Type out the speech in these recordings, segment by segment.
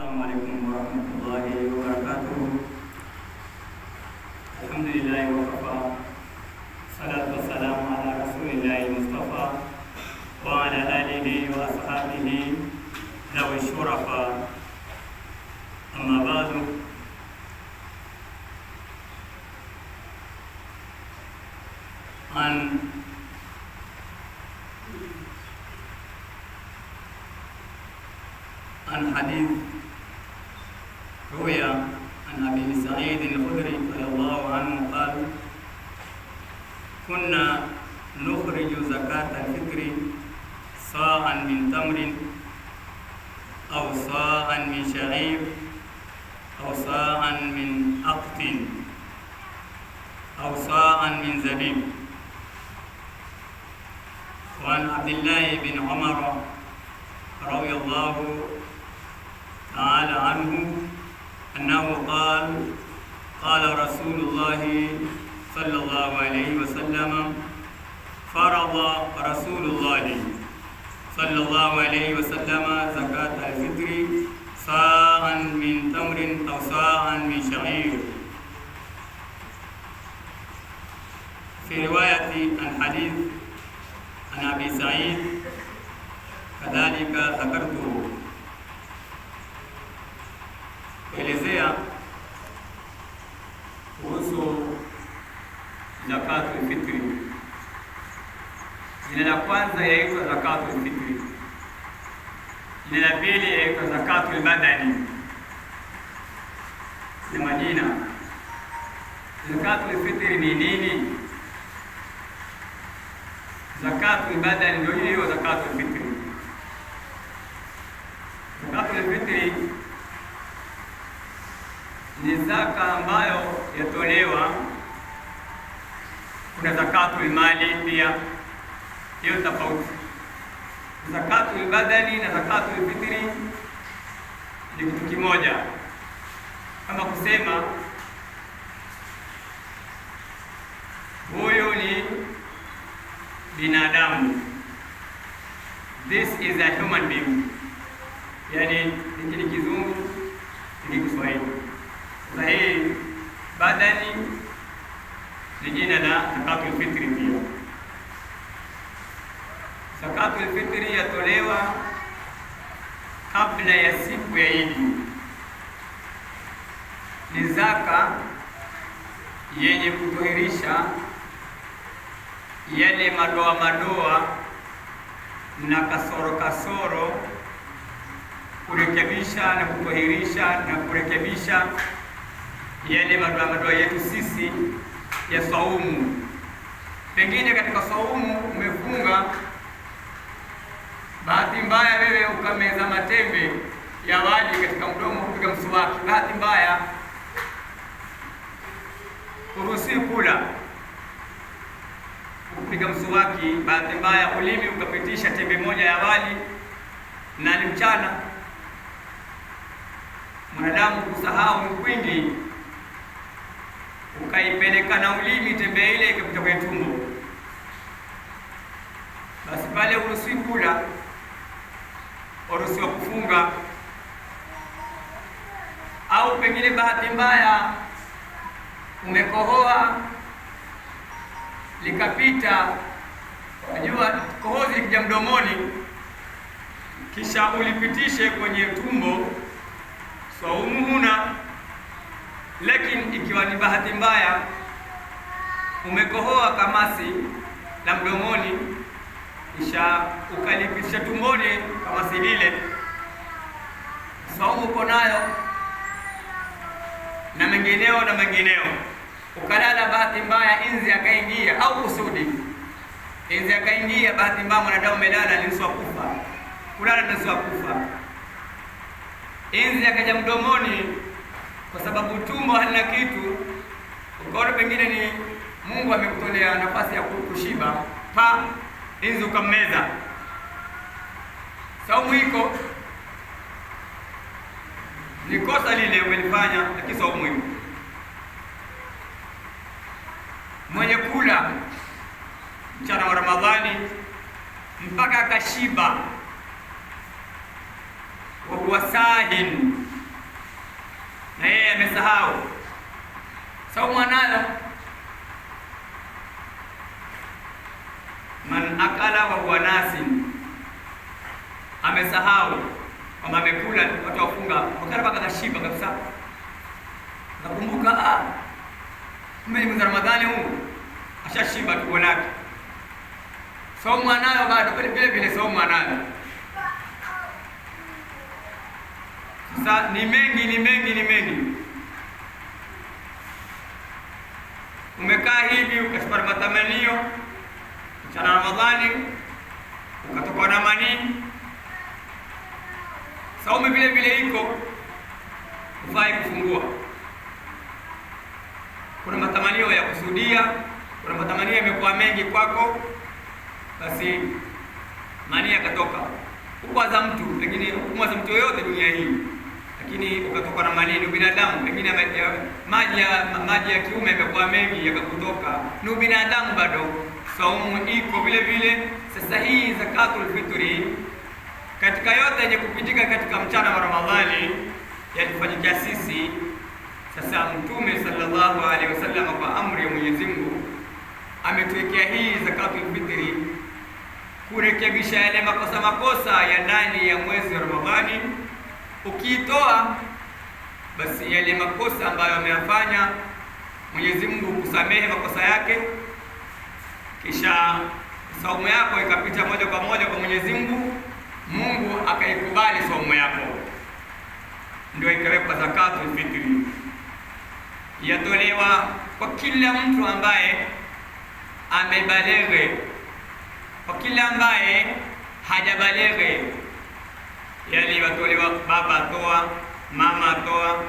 Assalamu alaikum warahmatullahi wabarakatuh. Alhamdulillahi wa kafa. Salatu wassalamu ala rasulillahi Mustafa wa ala alihi wa ashabihi dhawi shurafa. Amma ba'du. عن حديث روي عن أبي سعيد الخدري رضي الله عنه قال: كنا نخرج زكاة الفطر صاعا من تمر أو صاعا من شعير أو صاعا من أقط أو صاعا من زبيب. وعن عبد الله بن عمر رضي الله تعالى عنه أنه قال: قال رسول الله صلى الله عليه وسلم: فرض رسول الله صلى الله عليه وسلم زكاة الفطر صاعا من تمر أو صاعا من شعير. في رواية عن حديث عن أبي سعيد كذلك ذكرته. Kuelezea kuhusu zakatul fitri. Jina la kwanza yaitwa zakatul fitri, jina la pili yaitwa zakatul badani. Ni majina. Zakatul fitri ni nini? Zakatul badani ndio hiyo zakatul fitri. Zakatul fitri ni zaka ambayo yatolewa. Kuna zakatul mali pia, hiyo tofauti. Zakatul badani na zakatul fitri ni kitu kimoja, kama kusema huyu ni binadamu, this is a human being. Yani hiki ni Kizungu, hiki Kiswahili. Sasa hii badani ni jina la zakatul fitri pia. Zakatul fitri yatolewa kabla ya siku ya Idi. Ni zaka yenye kutohirisha yale madoa madoa na kasoro kasoro, kurekebisha na kutohirisha na kurekebisha yale madoa madoa yetu sisi ya saumu. Pengine katika saumu umefunga, bahati mbaya wewe ukameza matembe ya wali katika mdomo, kupiga mswaki, bahati mbaya uruhusi kula, kupiga mswaki, bahati mbaya ulimi ukapitisha tembe moja ya wali na ni mchana. Mwanadamu kusahau ni kwingi, ukaipeleka na ulimi tembe ile ikapita kwenye tumbo, basi pale uruhusi kula, uruhusiwa kufunga. Au pengine bahati mbaya umekohoa likapita, unajua kohozi likija mdomoni kisha ulipitishe kwenye tumbo, saumu huna. Lakini ikiwa ni bahati mbaya umekohoa kamasi la mdomoni kisha ukalipitisha tumboni kamasi lile, saumu uko nayo na mengineo na mengineo. Ukalala bahati mbaya inzi akaingia, au kusudi inzi akaingia, bahati mbaya mwanadamu umelala ni nusu kufa, kulala ni nusu kufa, inzi akaja mdomoni, kwa sababu tumbo halina kitu, ukaona pengine ni Mungu amekutolea nafasi ya kushiba, pa inzi ukammeza, saumu iko, ni kosa lile umelifanya, lakini saumu iko. Mwenye kula mchana wa Ramadhani mpaka akashiba, wa huwa sahin, na yeye amesahau, saumu anayo. Man akala wa huwa nasin, amesahau kwamba amekula, watu wafunga wakala mpaka kashiba kabisa, nakumbuka kumbe ni mwezi Ramadhani huu, ashashiba tumbo lake, saumu anayo bado vile vile, saumu anayo. Sasa ni mengi, ni mengi, ni mengi. Umekaa hivi ukashika matamanio mchana Ramadhani, ukatoka na manii, saumu vile vile iko, hufai kufungua. Kuna matamanio ya kusudia, kuna matamanio yamekuwa mengi kwako, basi manii yakatoka. Ukwaza mtu, pengine ukwaza mtu yoyote dunia hii, lakini ukatoka na manii. Ni binadamu, pengine maji ya kiume yamekuwa mengi yakakutoka, ni binadamu bado, saumu iko vile vile. Sasa hii zakatul fitri katika yote yenye kupitika katika mchana wa Ramadhani yalifanyikia sisi. Sasa Mtume sallallahu alaihi wasallam kwa amri ya Mwenyezi Mungu ametuwekea hii zakatul fitri kurekebisha yale makosa ya ndani ya mwezi wa Ramadhani. Ukiitoa basi yale makosa ambayo ameyafanya, Mwenyezi Mungu kusamehe makosa yake, kisha saumu yako ikapita moja kwa moja kwa Mwenyezi Mungu, Mungu akaikubali saumu yako. Ndio ikawekwa zakatul fitri, yatolewa kwa kila mtu ambaye amebaleghe, kwa kila ambaye hajabaleghe. Yani watolewa, baba atoa, mama atoa,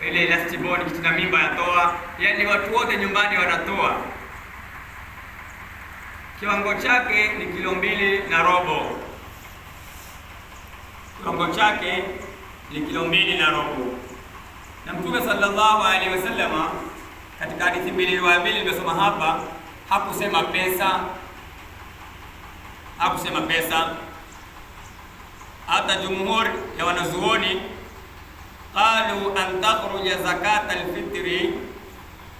ile last born kitina mimba yatoa, yani watu wote nyumbani wanatoa. Kiwango chake ni kilo 2.25. Kiwango chake ni kilo 2.25. Na Mtume sallallahu alaihi wasallam katika hadithi 2 nimesoma hapa, hakusema pesa, hakusema pesa. Hata jumhur ya wanazuoni qalu an takhruja zakat alfitri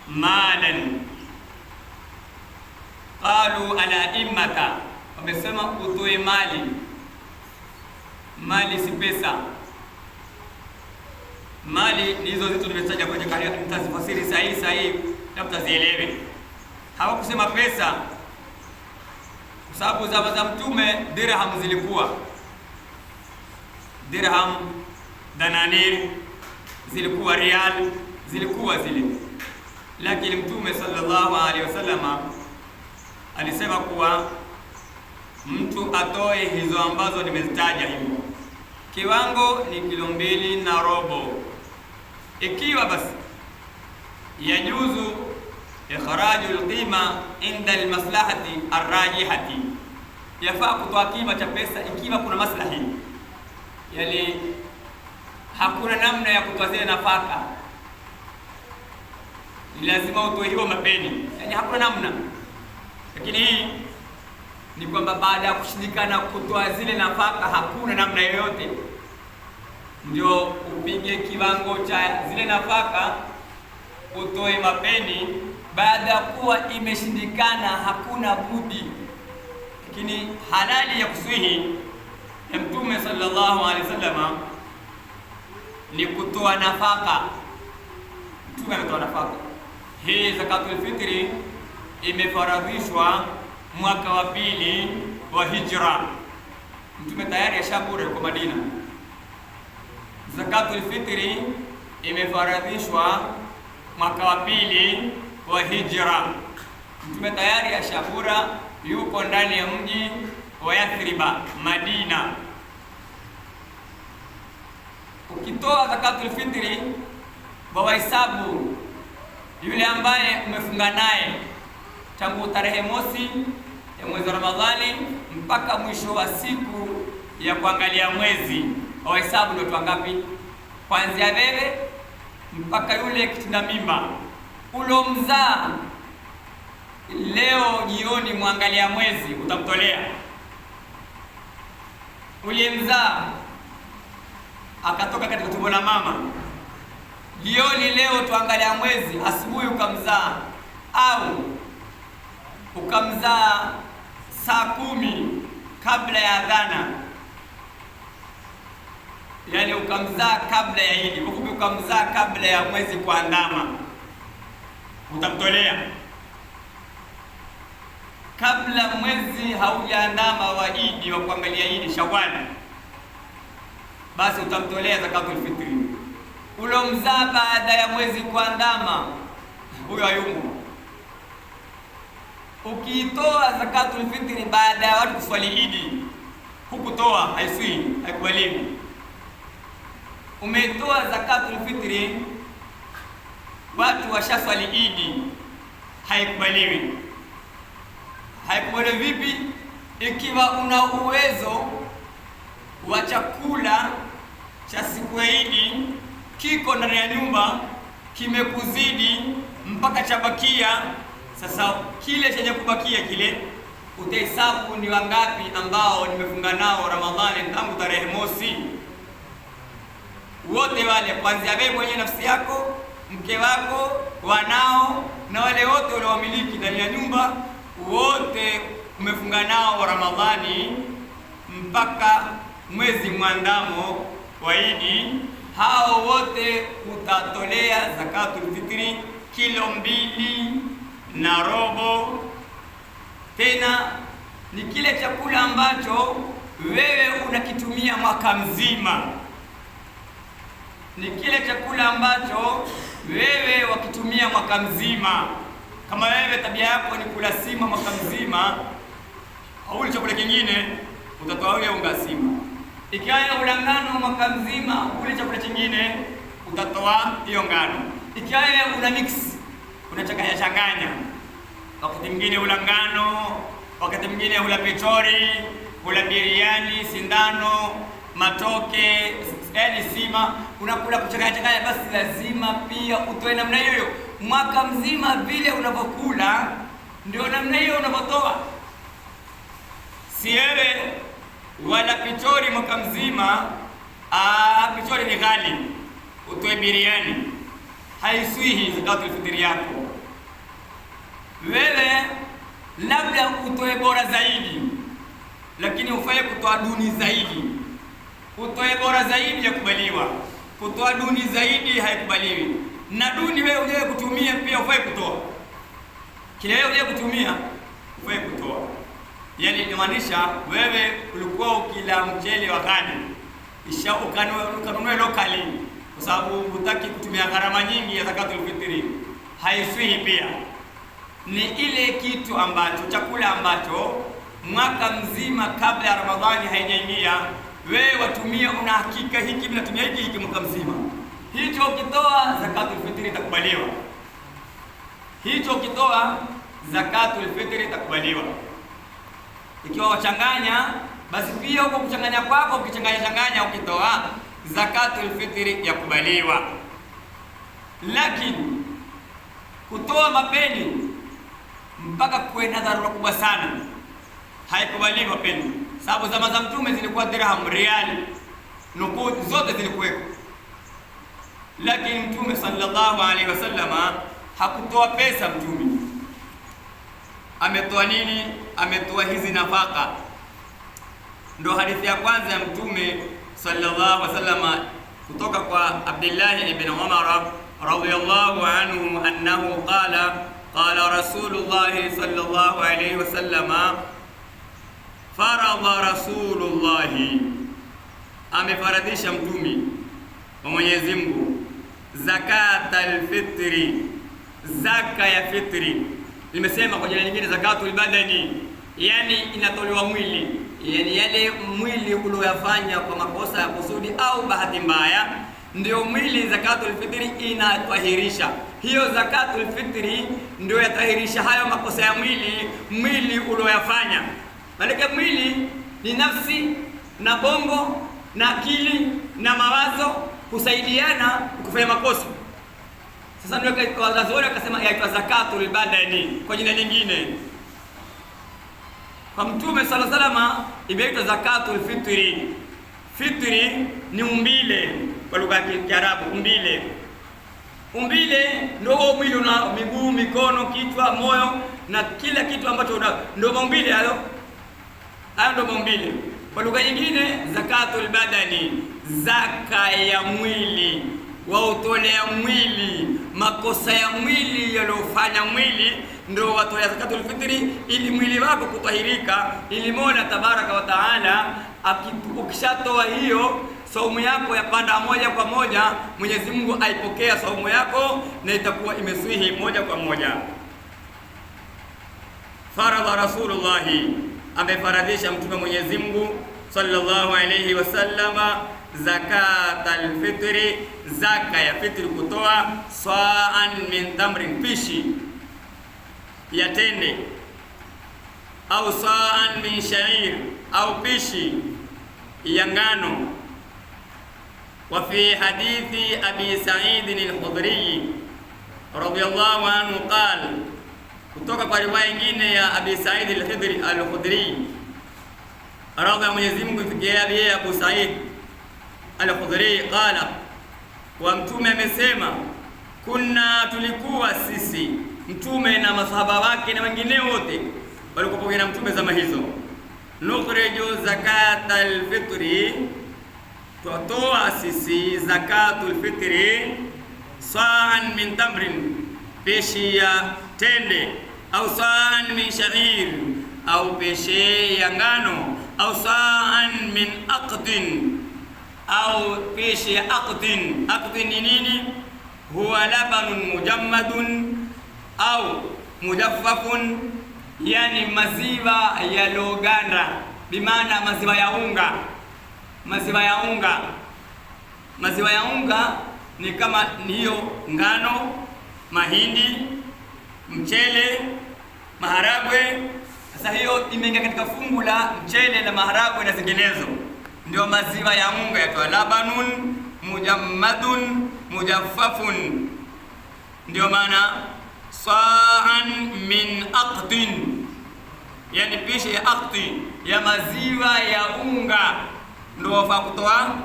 malan, qalu ala immata, wamesema utoe mali. Mali si pesa. Mali ni hizo zitu nimetaja kwenye kari, mtazifasiri sahihi sahihi na mtazielewe. Hawakusema pesa kwa sababu zama za Mtume dirham zilikuwa, dirham, dananir zilikuwa, rial zilikuwa zile, lakini Mtume sallallahu alaihi wasallam alisema kuwa mtu atoe hizo ambazo nimezitaja hivyo. Kiwango ni kilo 2.25. Ikiwa basi yajuzu ikhraju alqima inda almaslahati arrajihati, yafaa kutoa kima cha pesa ikiwa kuna maslahi, yani hakuna namna ya kutoa zile nafaka, ni lazima utoe hiyo mapeni, yani hakuna namna. Lakini hii ni kwamba baada ya kushindikana kutoa zile nafaka, hakuna namna yoyote, ndio upige kiwango cha zile nafaka utoe mapeni. Baada ya kuwa imeshindikana, hakuna budi. Lakini halali ya kuswihi ya Mtume sallallahu alaihi wasallam ni kutoa nafaka. Mtume ametoa nafaka. Hii zakatul fitri imefaradhishwa mwaka wa 2 wa Hijra. Mtume tayari ashabure kwa Madina. Zakatul fitri imefaradhishwa mwaka wa 2 wa Hijra. Mtume tayari ashabura, yuko ndani ya mji wa Yathriba, Madina. Ukitoa zakatul fitri wahesabu yule ambaye umefunga naye tangu tarehe mosi ya mwezi wa Ramadhani mpaka mwisho wa siku ya kuangalia mwezi, wahesabu ndio watu wangapi? Kuanzia wewe mpaka yule kitinda mimba ulomzaa leo jioni muangalia mwezi utamtolea. Uliyemzaa akatoka katika tumbo la mama Jioni leo tuangalia mwezi, asubuhi ukamzaa au ukamzaa saa 10 kabla ya adhana, yani ukamzaa kabla ya Idi, kwa kuwa ukamzaa kabla ya mwezi kuandama, utamtolea kabla mwezi haujaandama wa Idi, wa kuangalia Idi Shawwal, basi utamtolea zakatul fitri. Ulomzaa baada ya mwezi kuandama, huyo hayumo. Ukiitoa zakatul fitri baada ya watu kuswali Idi, hukutoa, haiswi, haikubaliwi. Umetoa zakatul fitri watu washaswali Idi, haikubaliwi. Haikubaliwi vipi? Ikiwa una uwezo wa chakula cha siku ya Idi kiko ndani ya nyumba, kimekuzidi mpaka chabakia. Sasa kile chenye kubakia kile utahesabu ni wangapi ambao nimefunga nao Ramadhani tangu tarehe mosi. Wote wale, kuanzia wewe mwenyewe nafsi yako, mke wako, wanao na wale wote waliomiliki ndani ya nyumba, wote umefunga nao Ramadhani mpaka mwezi mwandamo wa Idi, hao wote utatolea zakatul fitri kilo 2.25. Tena ni kile chakula ambacho wewe unakitumia mwaka mzima, ni kile chakula ambacho wewe wakitumia mwaka mzima. Kama wewe tabia yako ni kula sima mwaka mzima, au chakula kingine, utatoa ule unga sima. Ikiwa wewe ula ngano mwaka mzima, ule chakula kingine, utatoa hiyo ngano. Ikiwa wewe una mix, unachanganya changanya, wakati mwingine ula ngano, wakati mwingine ula pechori, ula biriani, sindano, matoke, yani sima, unakula kuchanganya changanya, basi lazima pia utoe namna hiyo. Mwaka mzima vile unavyokula ndio namna hiyo unavyotoa. Si wewe wala pichori mwaka mzima, pichori ni ghali, utoe biriani, haiswihi zakatul fitri yako. Wewe labda utoe bora zaidi, lakini ufaye kutoa duni zaidi. Utoe bora zaidi yakubaliwa, kutoa duni zaidi haikubaliwi. Na duni wewe hujawahi kutumia pia ufai kutoa. Kile wewe hujawahi kutumia ufai kutoa. Yani inamaanisha wewe ulikuwa ukila mchele wa ghali, kisha ukanunua locally kwa sababu hutaki kutumia gharama nyingi ya zakatul fitri, haiswihi pia. Ni ile kitu ambacho, chakula ambacho mwaka mzima kabla ya Ramadhani haijaingia wewe watumia, una hakika hiki mnatumia hiki hiki mwaka mzima. Hicho ukitoa zakatul fitri itakubaliwa. Hicho ukitoa zakatul fitri itakubaliwa. Ikiwa wachanganya, basi pia huko kuchanganya kwako, ukichanganya changanya ukitoa zakatul fitri yakubaliwa. Lakini kutoa mapeni mpaka kuwe na dharura kubwa sana, haikubaliwi mapeni. Sababu zama za Mtume zilikuwa dirham, riali, nukud zote zilikuweko. Lakini Mtume sallallahu alaihi wasallama hakutoa pesa. Mtume ametoa nini? Ametoa hizi nafaka. Ndio hadithi ya kwanza ya Mtume sallallahu alaihi wasallama kutoka kwa Abdullah ibn Umar radhiyallahu anhu annahu qala qala Rasulullah sallallahu alaihi wasallama faradha Rasulullah, amefaradhisha Mtume wa Mwenyezi Mungu zakatul fitri, zaka ya fitri. Nimesema kwa jina nyingine zakatul badani, yani inatolewa mwili, yani yale mwili uliyofanya kwa makosa ya kusudi au bahati mbaya, ndio mwili zakatul fitri inatahirisha. Hiyo zakatul fitri ndio yatahirisha hayo makosa ya mwili, mwili uliyofanya. Maana mwili ni nafsi na bongo na akili na mawazo kusaidiana kufanya makosa. Sasa ndio wazazi wao wakasema yaitwa zakatul badani kwa jina lingine. Kwa Mtume sallallahu alaihi wasallam imeitwa zakatul fitri. Fitri ni umbile kwa lugha ya Kiarabu, umbile. Umbile ndio huo mwili una miguu, mikono, kichwa, moyo na kila kitu ambacho una, ndio maumbile hayo. Hayo ndio maumbile. Kwa lugha nyingine, zakatul badani, zaka ya mwili, wautolea mwili makosa ya mwili yaliyofanya mwili, ndio watolea zakatul fitri ili mwili wako kutahirika, ili Mola tabaraka wa taala ukishatoa hiyo saumu yako yapanda moja kwa moja, Mwenyezi Mungu aipokea saumu yako na itakuwa imeswihi moja kwa moja. Faradha Rasulullah, amefaradhisha Mtume Mwenyezi Mungu sallallahu alayhi wasallama zakatal fitri, zaka ya fitri kutoa sa'an min tamrin, pishi ya tende, au sa'an min sha'ir, au pishi ya ngano. Wa fi hadithi Abi Sa'id al-Khudri radiyallahu anhu qala, kutoka kwa riwaya nyingine ya Abi Sa'id al-Khudri radhi ya Mwenyezi Mungu ifikie yeye Abu Sa'id al-Khudri qala, wa Mtume amesema, kunna, tulikuwa sisi, Mtume na masahaba wake na wengine wote walikuwa na Mtume zama hizo, nukhriju zakatal fitri, tutoa sisi zakatul fitri sa'an min tamrin, peshi ya tende, au sa'an min sha'ir, au peshi ya ngano, au sa'an min aqdin, au peshi ya aqdin. Aqdin ni nini? Huwa labanun mujammadun au mujaffafun, yani maziwa yaloganda, bimaana maziwa ya unga. Maziwa ya unga, maziwa ya unga ni kama hiyo ngano, mahindi, mchele, maharagwe. Sasa hiyo imeingia katika fungu la mchele na maharagwe na zinginezo, ndio maziwa ya unga yaitwa labanun mujammadun mujaffafun. Ndio maana sa'an min aqdin, yani pishi ya aqdi ya maziwa ya unga ndio wafaa kutoa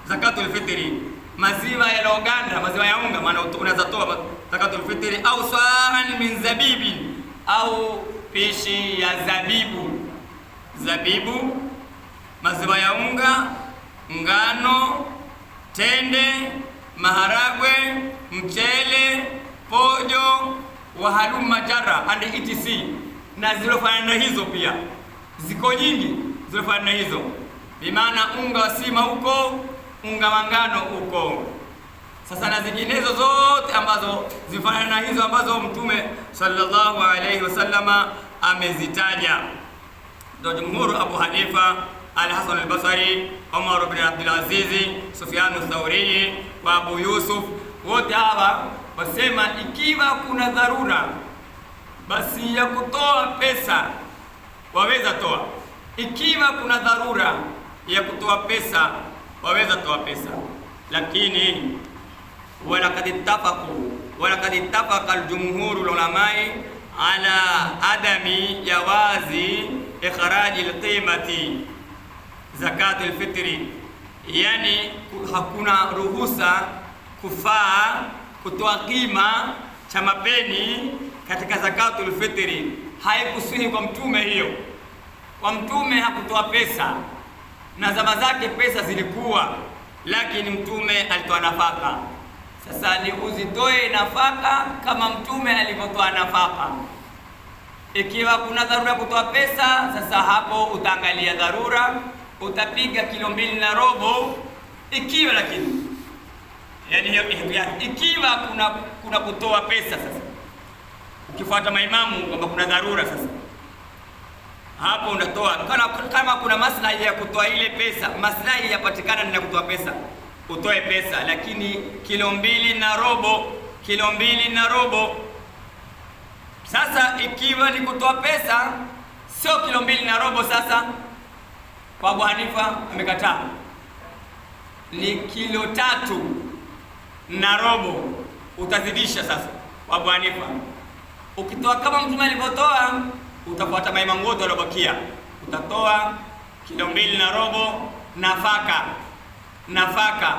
zakatul fitri. Maziwa ya loganda, maziwa ya unga, maana unaweza toa zakatul fitri. Au sa'an min zabibi, au pishi ya zabibu. Zabibu, maziwa ya unga, ngano, tende, maharagwe, mchele, pojo, wahaluma jara and etc, na zilofanana hizo pia ziko nyingi zilofanana hizo. Bimaana unga wa sima huko, unga wa ngano huko. Sasa na zinginezo zote ambazo zifanana hizo ambazo Mtume sallallahu alayhi wasallama amezitaja. Ndio jumhuru Abu Hanifa, Al-Hasan al-Basri, Umar ibn Abdul Aziz, Sufyan al-Thawri wa Abu Yusuf, wote hawa wasema ikiwa kuna dharura basi ya kutoa pesa waweza toa. Ikiwa kuna dharura ya kutoa pesa waweza toa pesa, lakini walaqad ittafaqu, walaqad ittafaqa al-jumhuru ulamai ala adami jawazi ikhraji al-qimati zakat al-fitri, yani hakuna ruhusa kufaa kutoa kima cha mapeni katika zakatul fitri. Haikusihi kwa Mtume hiyo. Kwa Mtume hakutoa pesa, na zama zake pesa zilikuwa, lakini Mtume alitoa nafaka. Sasa ni uzitoe nafaka kama Mtume alivyotoa nafaka. Ikiwa kuna dharura kutoa pesa, sasa hapo utaangalia dharura, utapiga kilo 2.25 ikiwa, lakini yani hiyo ikiwa kuna kutoa pesa. Sasa ukifuata maimamu kwamba kuna dharura, sasa hapo unatoa. Kama kuna maslahi ya kutoa ile pesa, maslahi yapatikana na kutoa pesa, utoe pesa, lakini kilo 2.25, kilo 2.25. Sasa ikiwa ni kutoa pesa sio kilo 2.25, sasa kwa Abu Hanifa amekataa, ni kilo 3.25 utazidisha. Sasa kwa Abu Hanifa ukitoa kama Mtume alivyotoa, utafuata maimamu wote waliobakia, utatoa kilo 2.25 nafaka. Nafaka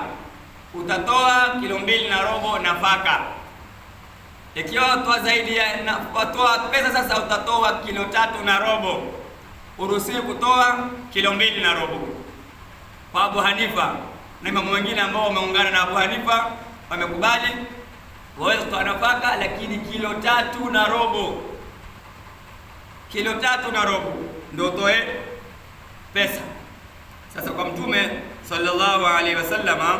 Utatoa kilo 2.25 nafaka. Ikiwa watoa zaidi ya watoa pesa sasa utatoa kilo 3.25. Uruhusiwi kutoa kilo 2.25. Kwa Abu Hanifa na imamu wengine ambao wameungana na Abu Hanifa wamekubali waweza kutoa nafaka, lakini kilo 3.25. Kilo 3.25 ndio utoe pesa. Sasa kwa Mtume sallallahu alaihi wasallama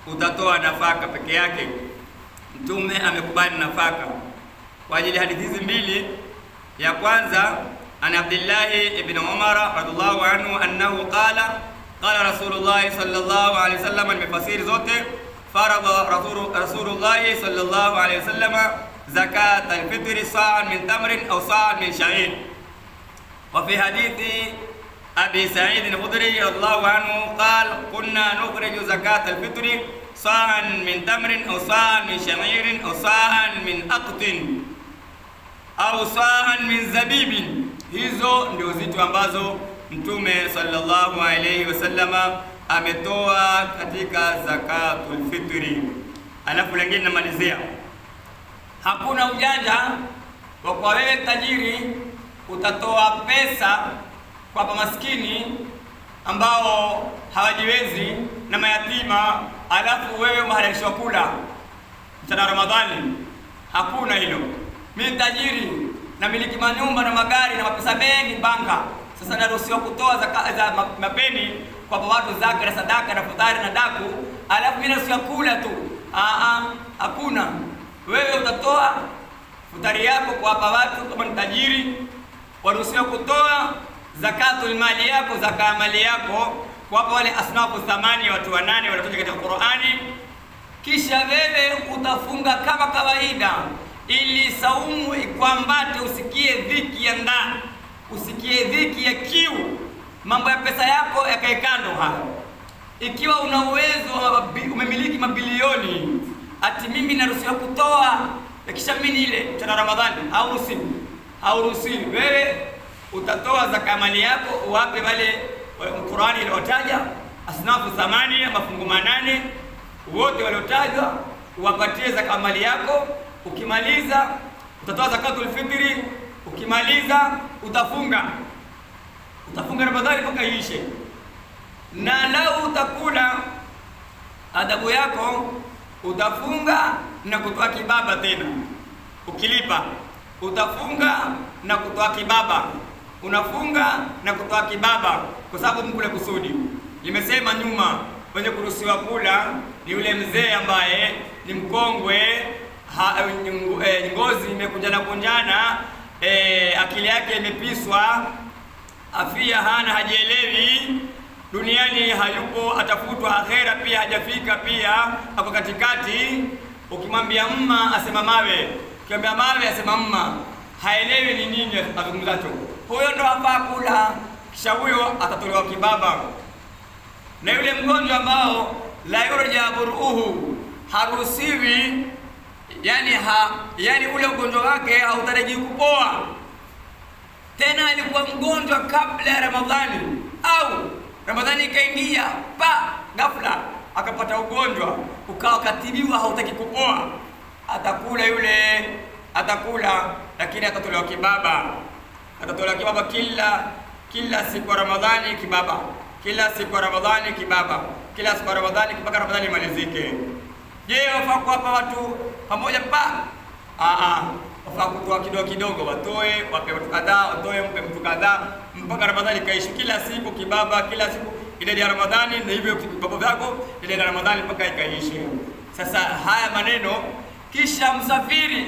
utatoa nafaka peke yake. Mtume amekubali nafaka kwa ajili hadithi hizi mbili. Ya kwanza, an Abdullah ibn Umar radhiallahu anhu annahu qala qala Rasulullah sallallahu alaihi wasallam, nimefasiri zote. Farada Rasulullah sallallahu alaihi wasallam zakat al-fitr sa'an min tamrin aw sa'an min sha'ir. Wa fi hadithi Abi Sa'id al-Khudri radhiallahu anhu qala kunna nukhriju zakat al-fitr sa'an min tamrin aw sa'an min sha'irin aw sa'an min aqtin au sa'an min zabibin. Hizo ndio zitu ambazo Mtume sallallahu alayhi wasallama ametoa katika zakatul fitri. Alafu lingine namalizia, hakuna ujanja kwa kwa wewe tajiri utatoa pesa kwa maskini ambao hawajiwezi na mayatima, alafu wewe umehalalishwa kula mchana Ramadhani. Hakuna hilo. Mimi tajiri na miliki manyumba na magari na mapesa mengi banka, sasa naruhusiwa kutoa za mapeni kwa watu zaka na sadaka na futari na daku, alafu mimi naruhusiwa kula tu? Hakuna. Wewe utatoa futari yako kwa watu kama ni tajiri, waruhusiwa kutoa zakatul mali yako, zaka mali yako kwa wale asnafu thamani, watu wanane waliotoka katika Qur'ani. Kisha wewe utafunga kama kawaida ili saumu ikuambate, usikie dhiki ya ndaa, usikie dhiki ya kiu, mambo ya pesa yako yakae kando hapo. Ikiwa una uwezo, umemiliki mabilioni, ati mimi naruhusiwa kutoa kisha mimi ile mchana Ramadhani, hauruhusiwi. Hauruhusiwi. Wewe utatoa zaka mali yako uwape wale Qur'ani iliyotaja asnafu thamani, mafungu 8 wote waliotajwa uwapatie zaka mali yako. Ukimaliza utatoa zakatul fitri, ukimaliza utafunga. Utafunga Ramadhani mpaka iishe. Na lau utakula adabu yako, utafunga na kutoa kibaba tena. Ukilipa utafunga na kutoa kibaba. Unafunga na kutoa kibaba kwa sababu mkule kusudi. Nimesema nyuma wenye kuruhusiwa kula ni yule mzee ambaye ni mkongwe, ngozi imekunjana kunjana, akili yake imepiswa, afia hana, hajielewi, duniani hayupo, atafutwa akhera pia hajafika, pia ako katikati. Ukimwambia mma asema mawe, ukimwambia mawe asema mma, haelewi ni nini azungumzacho. Huyo ndo hafaa kula, kisha huyo atatolewa kibaba. Na yule mgonjwa ambao la yurja buruhu, haruhusiwi, yani ule ugonjwa wake hautarajii kupoa tena, alikuwa mgonjwa kabla ya Ramadhani au Ramadhani ikaingia pa ghafla akapata ugonjwa ukawa katibiwa, hautaki kupoa, atakula yule, atakula lakini atatolewa kibaba. Atatolewa kibaba kila siku ya Ramadhani kibaba, kila siku ya Ramadhani kibaba, kila siku ya Ramadhani mpaka Ramadhani imalizike. Je, wafaa kuwapa watu pamoja pa? Wafaa kutoa kidogo kidogo, watoe, wape watu kadhaa, watoe, mpe mtu kadhaa mpaka Ramadhani kaishi. Kila siku kibaba, kila siku idadi ya Ramadhani na hivyo vibaba vyako idadi ya Ramadhani mpaka ikaishi. Sasa haya maneno. Kisha msafiri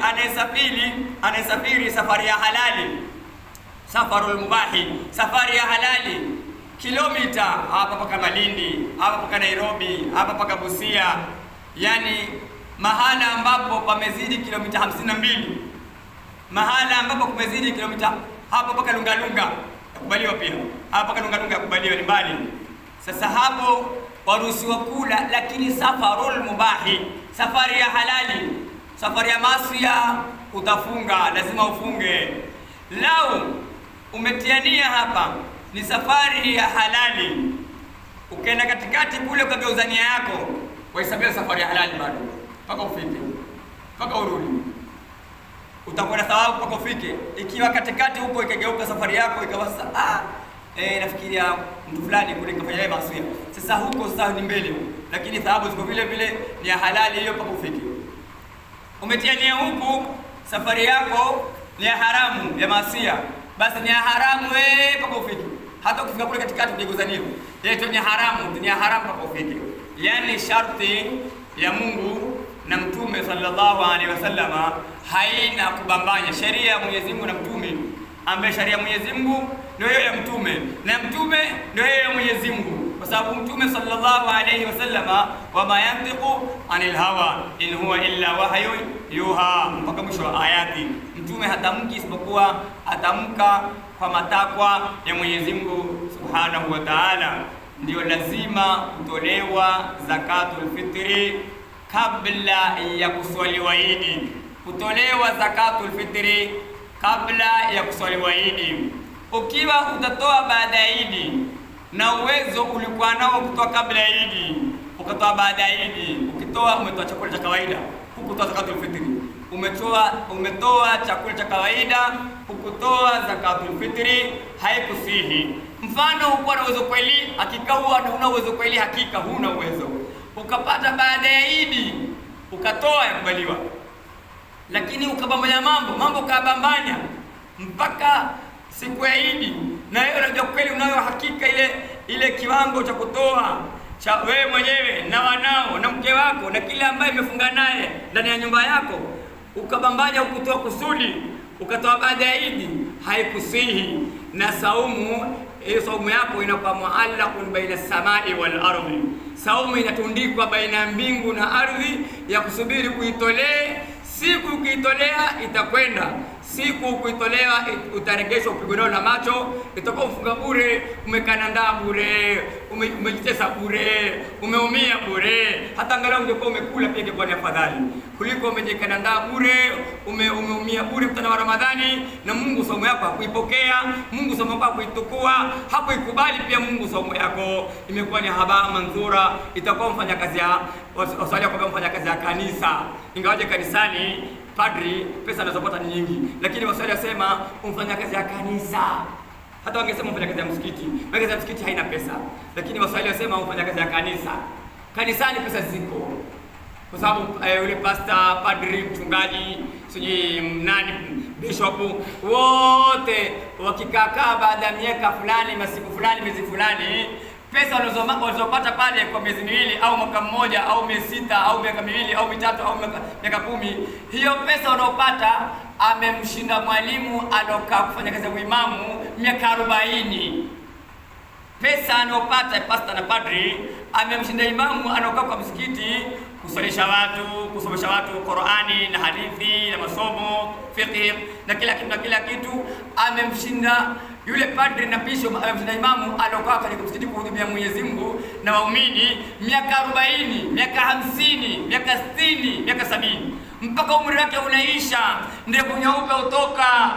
anayesafiri safari ya halali, safarul mubahi, safari ya halali, kilomita hapa paka Malindi, hapa paka Nairobi, hapa paka Busia, yani mahala ambapo pamezidi kilomita 52, mahala ambapo kumezidi kilomita hapo paka Lungalunga yakubaliwa pia, hapa paka Lungalunga yakubaliwa, ni mbali. Sasa hapo waruhusiwa kula, lakini safarul mubahi, safari ya halali. Safari ya masia utafunga, lazima ufunge. Lau umetiania hapa ni safari ya halali, ukaenda katikati kule ukageuza nia yako, Wahesabia safari ya halali bado mpaka ufike, mpaka urudi, utakuwa na thawabu mpaka ufike. Ikiwa katikati huko ikageuka safari yako ikawa sasa nafikiria mtu fulani kule kafanya naye maasi, sasa huko sasa ni mbele, lakini thawabu ziko vile vile, ni ya halali hiyo mpaka ufike. Umetia nia huku, safari yako ni ya haramu ya maasi, basi ni ya haramu mpaka ufike. Hata ukifika kule katikati ujiguza nia ile ni haramu, ni haramu mpaka ufike. Yani sharti ya Mungu na Mtume sallallahu alaihi wasallama haina kubambanya. Sheria ya Mwenyezi Mungu na Mtume, ambaye sheria ya Mwenyezi Mungu ndio hiyo ya Mtume na Mtume ndio hiyo ya Mwenyezi Mungu, kwa sababu Mtume sallallahu alaihi wasallama wama yantiqu anil hawa in huwa illa wahyun yuha, mpaka mwisho wa ayati. Mtume hatamki isipokuwa atamka kwa matakwa ya Mwenyezi Mungu Subhanahu wa Ta'ala. Ndio lazima kutolewa zakatul fitri kabla ya kuswaliwa Idi. Kutolewa zakatul fitri kabla ya kuswaliwa Idi. Ukiwa utatoa baada ya Idi na uwezo ulikuwa nao kutoa kabla ya Idi, ukatoa baada ya Idi, ukitoa umetoa chakula cha kawaida, hukutoa zakatul fitri. Umetoa chakula cha kawaida, hukutoa zakatul fitri, haikusihi. Mfano hukuwa na uwezo kweli, hakika huwa huna uwezo kweli, hakika huna uwezo. Ukapata baada ya Idi, ukatoa yakubaliwa. Lakini ukabambanya mambo ukabambanya mpaka siku ya Idi, na wewe unajua kweli unayo hakika ile kiwango cha kutoa cha wewe mwenyewe na wanao na mke wako na kila ambaye umefunga naye ndani ya nyumba yako, ukabambanya ukutoa kusudi, ukatoa baada ya Idi, haikusihi. Na saumu hiyo saumu yako inakuwa muallaqun baina samai wal ardhi. Saumu inatundikwa baina ya mbingu na ardhi ya kusubiri kuitolee. Siku ukiitolea itakwenda, siku ukuitolewa utaregeshwa, upigwe nao na macho, itakuwa mfunga bure, umekananda bure, umejitesa bure, umeumia bure. Hata angalau ungekuwa umekula pia ingekuwa ni afadhali kuliko umejikananda bure, umeumia bure mchana wa Ramadhani, na Mungu saumu yako hakuipokea, Mungu saumu yako hakuitukua, hakuikubali pia Mungu saumu yako imekuwa ni haba manzura. Itakuwa mfanyakazi ya waswali kwa mfanyakazi ya kanisa, ingawaje kanisani padri pesa anazopata ni nyingi, lakini waswali wasema mfanyakazi ya kanisa. Hata wangesema mfanyakazi ya msikiti, mfanyakazi ya msikiti haina pesa, lakini waswali wasema mfanyakazi ya kanisa. Kanisani pesa ziko, kwa sababu yule pastor, padri, mchungaji, sijui nani, bishop, wote wakikakaa baada ya miaka fulani, masiku fulani, miezi fulani, pesa walizopata pale kwa miezi miwili au mwaka mmoja au miezi 6 au miaka miwili au mitatu au miaka 10, hiyo pesa wanaopata amemshinda mwalimu alokaa kufanya kazi ya uimamu miaka 40. Pesa anopata pastor na padri amemshinda imamu anaokaa kwa msikiti kusalisha watu, kusomesha watu Qur'ani na hadithi na masomo fiqh na kila kitu na kila kitu. Amemshinda yule padri na bishop, amemshinda imamu alokaa katika msikiti kuhudumia Mwenyezi Mungu na waumini miaka 40, miaka 50, miaka 60, miaka 70, mpaka umri wake unaisha, ndevu nyeupe utoka,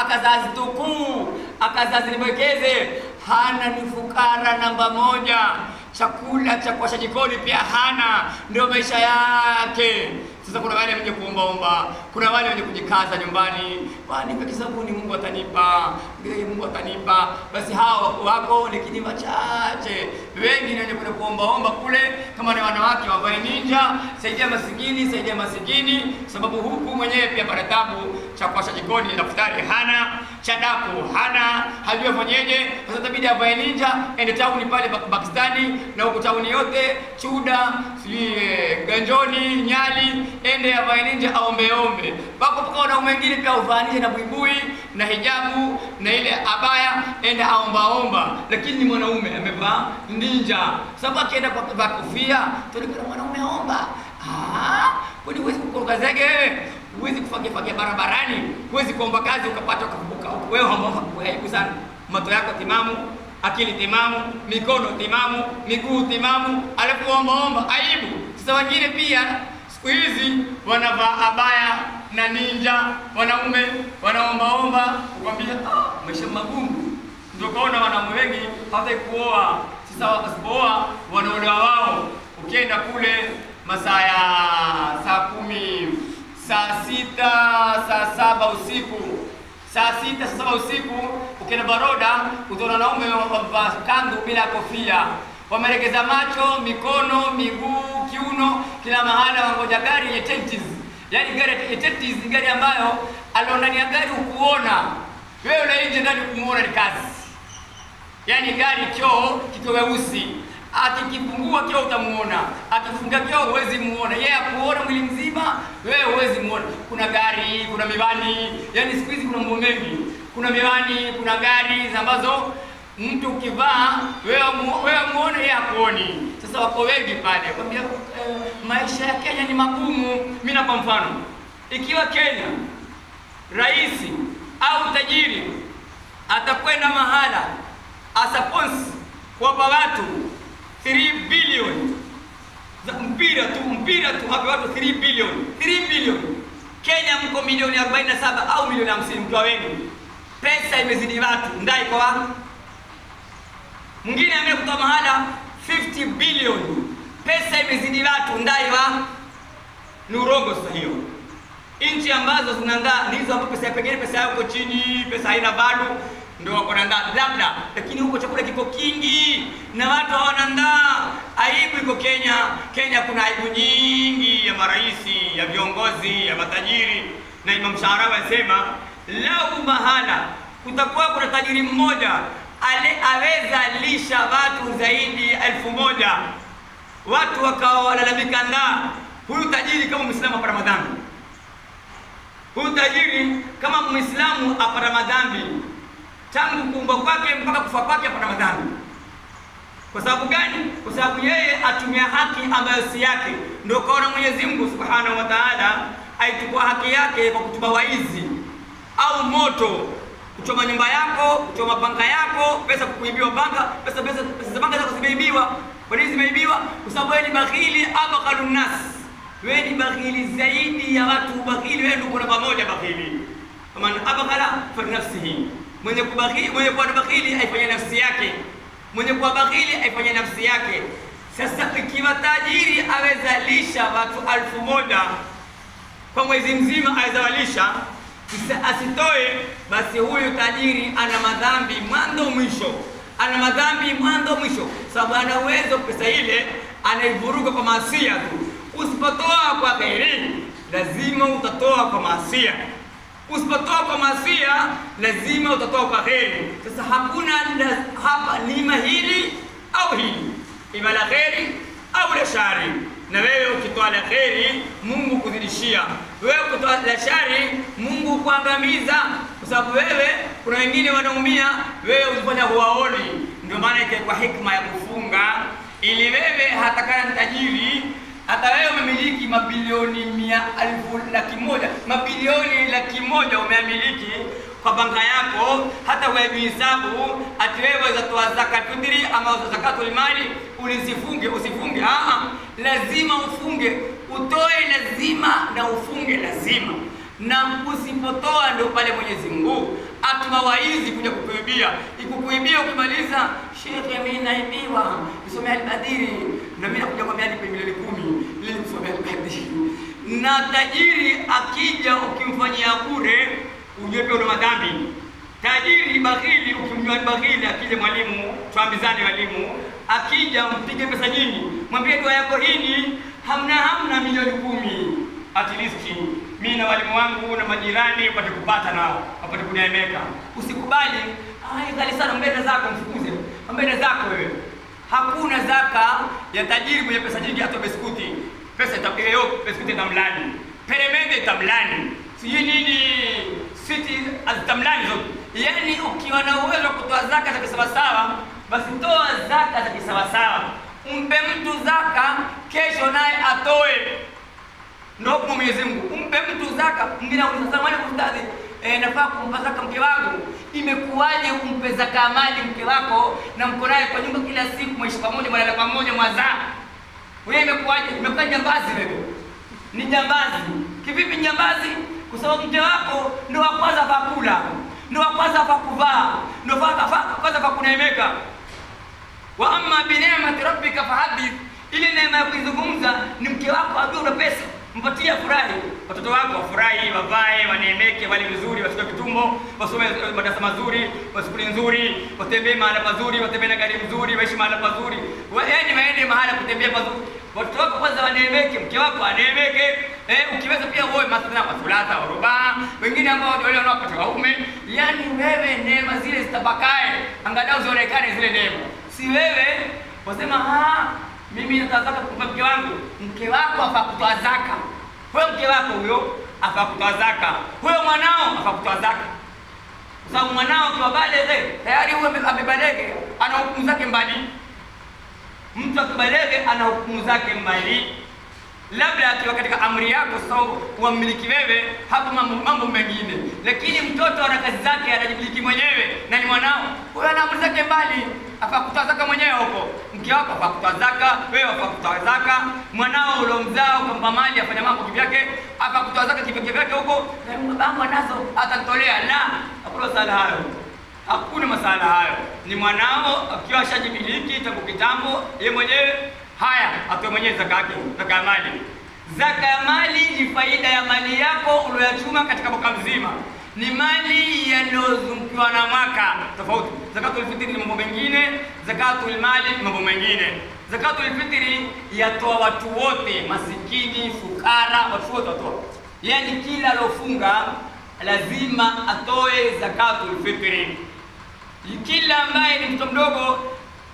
akazazi tukuu, akazazi libwekeze, hana ni fukara namba 1. Chakula cha kuwasha jikoni pia hana, ndio maisha yake. Sasa kuna wale wenye kuombaomba, kuna wale wenye kujikaza nyumbani, nipe kisabuni Mungu atanipa, Mungu atanipa. Basi hao wako lakini wachache. Wengi ni wenye kuombaomba kule, kama ni wanawake wavae ninja, saidia masikini, saidia masikini, sababu huku mwenyewe pia pana tabu, cha kuwasha jikoni daftari hana, cha daku hana, hajui afanyeje. Sasa itabidi avae ninja, ende tauni pale Pakistani na huko tauni yote, Chuda, sijui Ganjoni, Nyali, ende avae ninja aombeombe. Bako paka wanaume wengine pia uvanishe na buibui na hijabu na ile abaya, ende aombaomba, lakini ni mwanaume amevaa ninja. Sababu akienda kwa kofia, tunaona mwanaume aomba. Kwani huwezi kukoroga zege wewe? Huwezi kufagia barabarani, huwezi kuomba kazi ukapata ukavuka. Wewe omba aibu sana. Macho yako timamu, akili timamu, mikono timamu, miguu timamu, alafu omba omba, aibu. Sasa wengine pia siku hizi wanavaa abaya na ninja, wanaume wanaombaomba, kukwambia maisha magumu. Ndio kaona wanaume wengi hawataki kuoa. Sasa wasipooa wanaolewa wao. Ukienda kule masaa ya saa 10, saa 6, saa 7 usiku, saa 6, saa 7 usiku, ukienda Baroda utaona wanaume wamevaa kanzu bila kofia, wamelegeza macho, mikono, miguu, kiuno, kila mahala, wangoja gari yenye tentis. Yaani gari yenye tentis ni gari ambayo alio ndani ya gari ukuona wewe, ule nje ndani kumuona ni kazi. Yaani gari kioo kiko weusi, akikifungua kioo utamuona, akifunga kioo huwezi muona. Yeye akuona mwili mzima, wewe huwezi muona. Kuna gari, kuna miwani, yaani siku hizi kuna mambo mengi. Kuna miwani, kuna gari ambazo mtu ukivaa wewe muone, yeye hakuoni. Sasa wako wengi pale. Kwambia maisha ya Kenya ni magumu. Mimi na kwa mfano, ikiwa Kenya rais au tajiri atakwenda mahala asapons kuwapa watu 3 billion mpira tu hapo watu 3 billion 3 billion. Kenya mko milioni 47 au milioni 50 mtu wengi. Pesa imezidi watu, ndai kwa watu. Mwingine amekutoa mahala 50 billion. Pesa imezidi watu, ndai wa ni urongo sasa hiyo. Nchi ambazo zinaandaa ni hizo ambapo pesa pengine pesa yao iko chini, pesa haina value, ndio wako na ndaa labda, lakini huko chakula kiko kingi na watu hawana ndaa. Aibu iko Kenya. Kenya kuna aibu nyingi ya maraisi, ya viongozi, ya matajiri. Na Imam Sharawi anasema lau mahala kutakuwa kuna tajiri mmoja aweza lisha watu zaidi 1000, watu wakawa walalamika ndaa, huyu tajiri kama Muislamu hapa Ramadhani, huyu tajiri kama Muislamu hapa Ramadhani, tangu kuumbwa kwake mpaka kufa kwake hapa Ramadhani. Kwa sababu gani? Kwa sababu yeye atumia haki ambayo si yake. Ndio kaona Mwenyezi Mungu Subhanahu wa Ta'ala aichukua haki yake kwa kutuba waizi au moto, kuchoma nyumba yako, kuchoma banka yako, pesa kuibiwa banka, pesa za banka zako zimeibiwa. Kwa nini zimeibiwa? Kwa sababu wewe ni bakhili, abakhalun nas. Wewe ni bakhili zaidi ya watu bakhili, wewe ndio kuna pamoja bakhili. Kama abakhala fa nafsihi. Mwenye kubakhili, mwenye kuwa bakhili aifanye nafsi yake. Mwenye kuwa bakhili aifanye nafsi yake. Sasa ikiwa tajiri aweza lisha watu 1000 kwa mwezi mzima, aweza walisha, asitoe, basi huyu tajiri ana madhambi mwanzo mwisho. Ana madhambi mwanzo mwisho, sababu ana uwezo pesa ile anaivuruga kwa maasia tu. Usipotoa kwa kheri, lazima utatoa kwa maasia. Usipotoa kwa maasia, lazima utatoa kwa kheri. Sasa hakuna hapa lima hili au hili, ima la kheri au la shari. Na wewe ukitoa la kheri, Mungu kuzidishia. Wewe ukitoa la shari, Mungu kuangamiza. Kwa sababu wewe kuna wengine wanaumia, wewe ulifanya huwaoni. Ndio maana kwa hikma ya kufunga, ili wewe hata kama ni tajiri, hata wewe umemiliki mabilioni 100,000, mabilioni 100,000 umeamiliki kwa banka yako, hata wewe hisabu ati wewe waweza toa zakat fitri ama zakatul mali, usifunge, usifunge. Lazima ufunge, utoe lazima na ufunge lazima. Na usipotoa ndio pale Mwenyezi Mungu atuma waizi kuja kukuibia. Ikukuibia ukimaliza, shekhe mimi naibiwa, nisomea al-Badiri, na mimi nakuja kwambia nipe milioni 10 ili nisomea al-Badiri. Na tajiri akija ukimfanyia bure, ujue pia una madhambi. Tajiri bakhili, ukimjua bakhili, akija mwalimu, tuambizane walimu, akija mpige pesa nyingi, mwambie dua yako hii hamna milioni 10 at least mimi na walimu wangu na majirani wapate kupata nao, wapate kuneemeka. Usikubali, ghali sana, mbele zako mfukuze, mbele zako wewe. Hakuna zaka ya tajiri mwenye pesa nyingi hata biskuti. Pesa itapiga biskuti itamlani, peremende itamlani, sijui nini siti azitamlani zote. Yaani ukiwa na uwezo kutoa zaka za kisawasawa, basi toa zaka za kisawasawa. Umpe mtu zaka, kesho naye atoe. Ndio kwa Mwenyezi Mungu. Umpe mtu zaka, mwingine anauliza zamani ustadhi, nafaa kumpa zaka mke wangu. Imekuwaje umpe zaka mali mke wako na mko naye kwa nyumba kila siku, mwishi pamoja, mlala pamoja, mwazaa? Wewe imekuwaje? Imekuwa jambazi wewe. Ni jambazi. Kivipi jambazi? Kwa sababu mke wako ndio wa kwanza pa kula, ndio wa kwanza pa kuvaa, ndio wa kwanza pa kuneemeka. Wa amma bi ni'mati rabbika fahadith. Ile neema ya kuizungumza ni mke wako ajue una pesa, mpatie furahi, watoto wako wafurahi, wavae, waneemeke, wale vizuri, wasitoe vitumbo, wasome madarasa mazuri, waskuli nzuri, watembee mahala pazuri, watembee na gari nzuri, waishi mahala pazuri, yaani waende mahala kutembea pazuri. Watoto wako kwanza waneemeke, mke wako aneemeke. Ukiweza pia uoe mathalan wa thulatha wa rubaa, wengine ambao wale wanaopata waume, yaani wewe neema zile zitabakae, angalau zionekane zile neema. Si wewe wasema mimi natoa zaka kumpa mke wangu. Mke wako afaa kutoa zaka. Huyo mke wako huyo afaa kutoa zaka. Huyo mwanao afaa kutoa zaka. Kwa sababu mwanao akiwa balege tayari huyo amebalege, ana hukumu zake mbali. Mtu akibalege ana hukumu zake mbali. Labda akiwa katika amri yako sasa uamiliki wewe, hapo mambo mengine. Lakini mtoto ana kazi zake, anajimiliki mwenyewe na ni mwanao. Huyo ana amri zake mbali, afaa kutoa zaka mwenyewe huko. Mke wako afaa kutoa zaka, wewe afaa kutoa zaka, mwanao uliomzaa ukampa mali afanya mambo kivyake, afaa kutoa zaka kivyake huko. Na babangu anazo atatolea. La, hakuna masala hayo. Hakuna masala hayo. Ni mwanao akiwa ashajimiliki tangu kitambo, yeye mwenyewe haya atoe mwenyewe zaka yake, zaka ya mali. Zaka ya mali ni faida ya mali yako uliyochuma katika mwaka mzima. Ni mali yaliyozungukiwa na mwaka tofauti. Zakatul fitri ni mambo mengine, zakatul mali ni mambo mengine. Zakatul fitri yatoa watu wote, masikini, fukara, watu wote watoa. Yaani kila alofunga lazima atoe zakatul fitri. Kila ambaye ni mtoto mdogo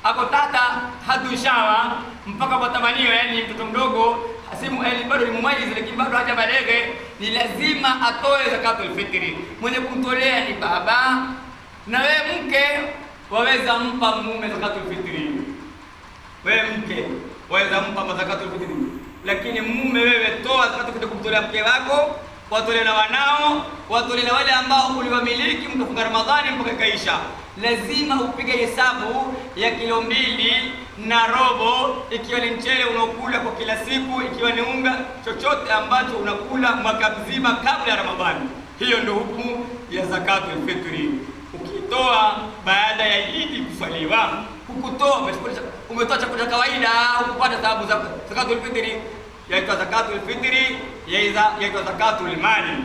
ako tata hadushawa mpaka kwa tamanio, yani mtoto mdogo asimu bado ni mumajiz lakini bado hajabalege, ni lazima atoe zakatul fitri. Mwenye kumtolea ni baba, na wewe mke waweza mpa mume zakatul fitri. Wewe mke waweza mpa zakatul fitri, lakini mume wewe toa zakatul fitri kumtolea mke wako, watolee na wanao, watolee na wale ambao uliwamiliki mkafunga Ramadhani mpaka ikaisha. Lazima upige hesabu ya kilo 2.25, ikiwa ni mchele unaokula kwa kila siku, ikiwa ni unga, chochote ambacho unakula mwaka mzima kabla ya Ramadhani. Hiyo ndio hukumu ya zakatul fitri. Ukitoa baada ya Idi kuswaliwa, hukutoa, umetoa chakula kawaida, hukupata thawabu za zakatul fitri. Yaitwa zakatul fitri, yaitwa zakatul mali,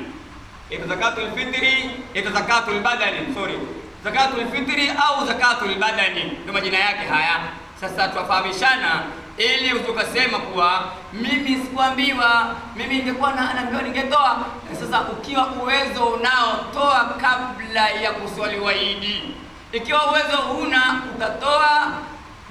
yaitwa zakatul fitri, yaitwa zakatul badani, sorry. Zakatul fitri au zakatul badani ndio majina yake haya. Sasa tuwafahamishana ili usikasema kuwa mimi sikuambiwa, mimi ningekuwa naambiwa ningetoa. Sasa ukiwa uwezo unao, toa kabla ya kuswaliwa Idi. Ikiwa uwezo huna, utatoa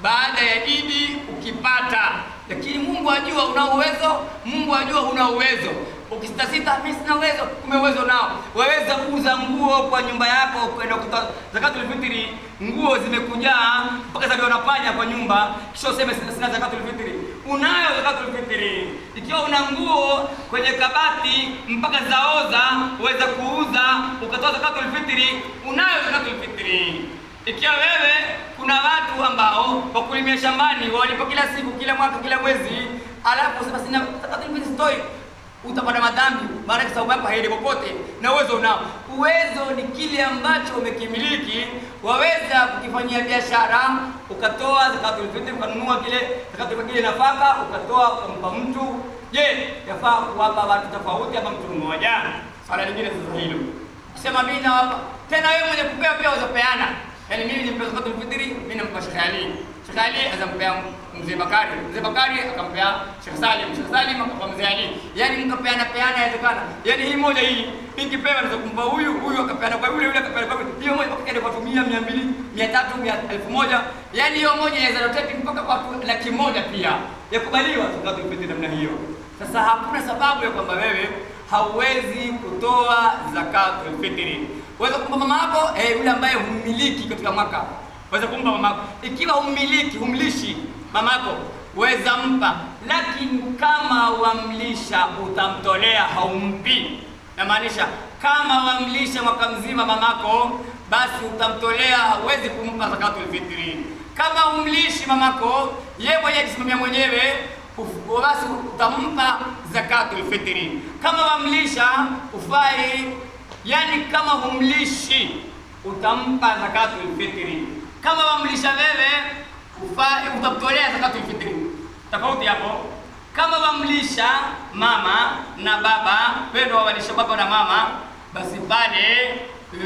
baada ya Idi ukipata. Lakini Mungu ajua una uwezo, Mungu ajua una uwezo. Ukisitasita, mimi sina uwezo, kumbe uwezo nao. Waweza kuuza nguo kwa nyumba yako kwenda kutoa zakatul fitri, nguo zimekujaa mpaka zaliwa na panya kwa nyumba, kisha useme sina zakatul fitri. Unayo zakatul fitri. Ikiwa una nguo kwenye kabati mpaka zaoza, uweza kuuza ukatoa zakatul fitri, unayo zakatul fitri. Ikiwa wewe kuna watu ambao wakulimia shambani walipo kila siku, kila mwaka, kila mwezi, alafu usema sina zakatul fitri sitoi, utapata madhambi, maana sababu yako haiendi popote na uwezo unao. Uwezo ni kile ambacho umekimiliki, waweza kukifanyia biashara, ukatoa zakatul fitri, ukanunua kile zakatul fitri nafaka, ukatoa ukampa mtu. Je, yafaa kuwapa watu tofauti ama mtu mmoja? Swala lingine sasa hilo. Kusema mimi nawapa, tena wewe mwenye kupewa pia uzapeana. Yaani mimi nimpe zakatul fitri, mimi nampa Sheikh Ali. Sheikh Ali azampea Mzee Bakari, Mzee Bakari akampea Sheikh Salim, Sheikh Salim akampa Mzee Ali. Yaani mkapeana peana, inawezekana. Yaani hii moja hii nikipewa naweza kumpa huyu, huyu akapeana kwa yule, yule akapeana kwa yule. Hiyo moja mpaka kwa watu 100, 200, 300, 1000. Yaani hiyo moja inaweza rotate mpaka kwa watu 100,000 pia. Yakubaliwa zakatul fitri namna hiyo. Sasa hakuna sababu ya kwamba wewe hauwezi kutoa zakatul fitri. Waweza kumpa mama yako, yule ambaye humiliki katika mwaka. Waweza kumpa mama yako. Ikiwa humiliki, humlishi mama yako, waweza mpa. Lakini kama wamlisha utamtolea, haumpi. Namaanisha kama wamlisha mwaka mzima mamako, basi utamtolea, hauwezi kumpa zakatul fitri. Kama humlishi mamako, yeye mwenyewe ajisimamia mwenyewe, basi utampa zakatul fitri. Kama wamlisha ufai, yani kama humlishi utampa zakatul fitri. Kama wamlisha wewe ufai, utamtolea zakatul fitri. Tofauti hapo. Kama wamlisha mama na baba, wewe ndio walisha baba na mama, basi pale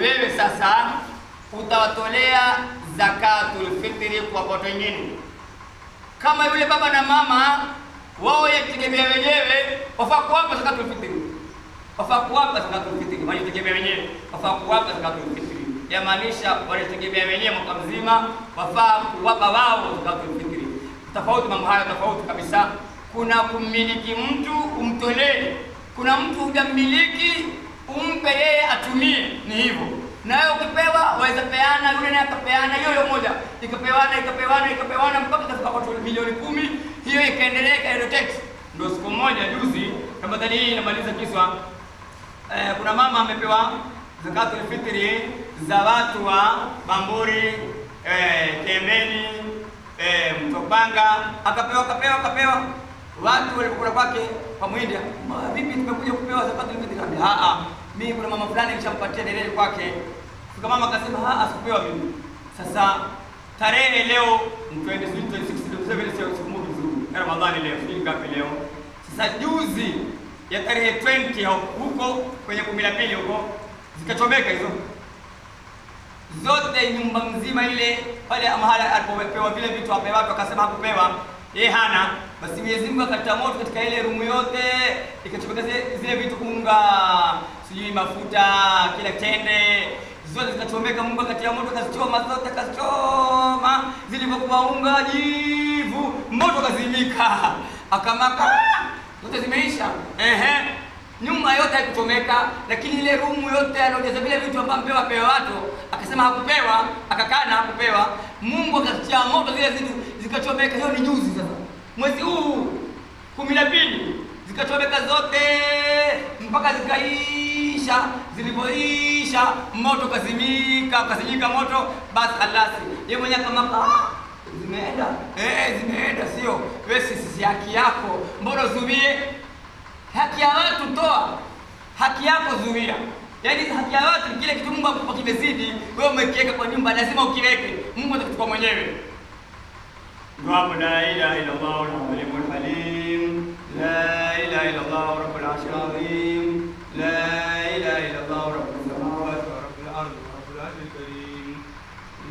wewe sasa utawatolea zakatul fitri kwa watu wengine. Kama yule baba na mama wao yakitegemea wenyewe, wafaa kuwapa zakatul fitri. Wafaa kuwapa zakatul fitri, wanajitegemea wenyewe. Wafaa kuwapa zakatul fitri. Yamaanisha wanajitegemea wenyewe mwaka mzima, wafaa kuwapa wao zakatul fitri. Tofauti mambo hayo, tofauti kabisa. Kuna kumiliki mtu umtolee, kuna mtu hujamiliki umpe yeye atumie, ni hivyo. Na wewe ukipewa waweza peana, yule naye akapeana, hiyo hiyo moja ikapewana ikapewana ikapewana mpaka ikafika kwa milioni 10, hiyo ikaendelea ikarotate. Ndio siku moja juzi, Ramadhani hii inamaliza kiswa, kuna mama amepewa zakatul fitri za watu wa Bamburi, Kembeni, Mtopanga, akapewa akapewa akapewa. Watu walipokula kwake kwa Muhindi, vipi tumekuja kupewa zakatul fitri? Akamwambia a a, mimi kuna mama fulani nishampatia dereli kwake. Fika mama akasema a a, sikupewa mimi. Sasa tarehe leo 26 27 sikumbuki vizuri. Ramadhani leo sijui ngapi leo. Sasa juzi ya tarehe 20 huko kwenye 12 huko zikachomeka hizo zote, nyumba mzima ile pale mahala alipopewa vile vitu apewa watu, akasema hakupewa yeye hana. Basi Mwenyezi Mungu akata moto katika ile rumu yote, ikachomeka zile vitu, unga, sijui mafuta, kila tende zote zikachomeka. Mungu akatia moto akazichoma zote, akazichoma zilivyokuwa unga jivu, moto kazimika, akamaka zote zimeisha. Ehe, nyumba yote haikuchomeka, lakini ile rumu yote aliyojaza vile vitu ambavyo mpewa pewa watu, akasema hakupewa, akakana hakupewa. Mungu akatia moto zile vitu zikachomeka. Hiyo ni juzi sasa, mwezi huu 12 zikachomeka zote mpaka zikaisha. Zilipoisha moto kazimika, kazimika moto, basi halasi yeye mwenyewe kama zimeenda, zimeenda. Sio wewe, sisi haki yako, mbona uzuie haki ya watu? Toa haki yako, zuia. Yaani haki ya watu, kile kitu Mungu akupa kimezidi, wewe umekiweka kwa nyumba, lazima ukiweke. Mungu atakuchukua mwenyewe. Ndio hapo la ilaha illa Allah.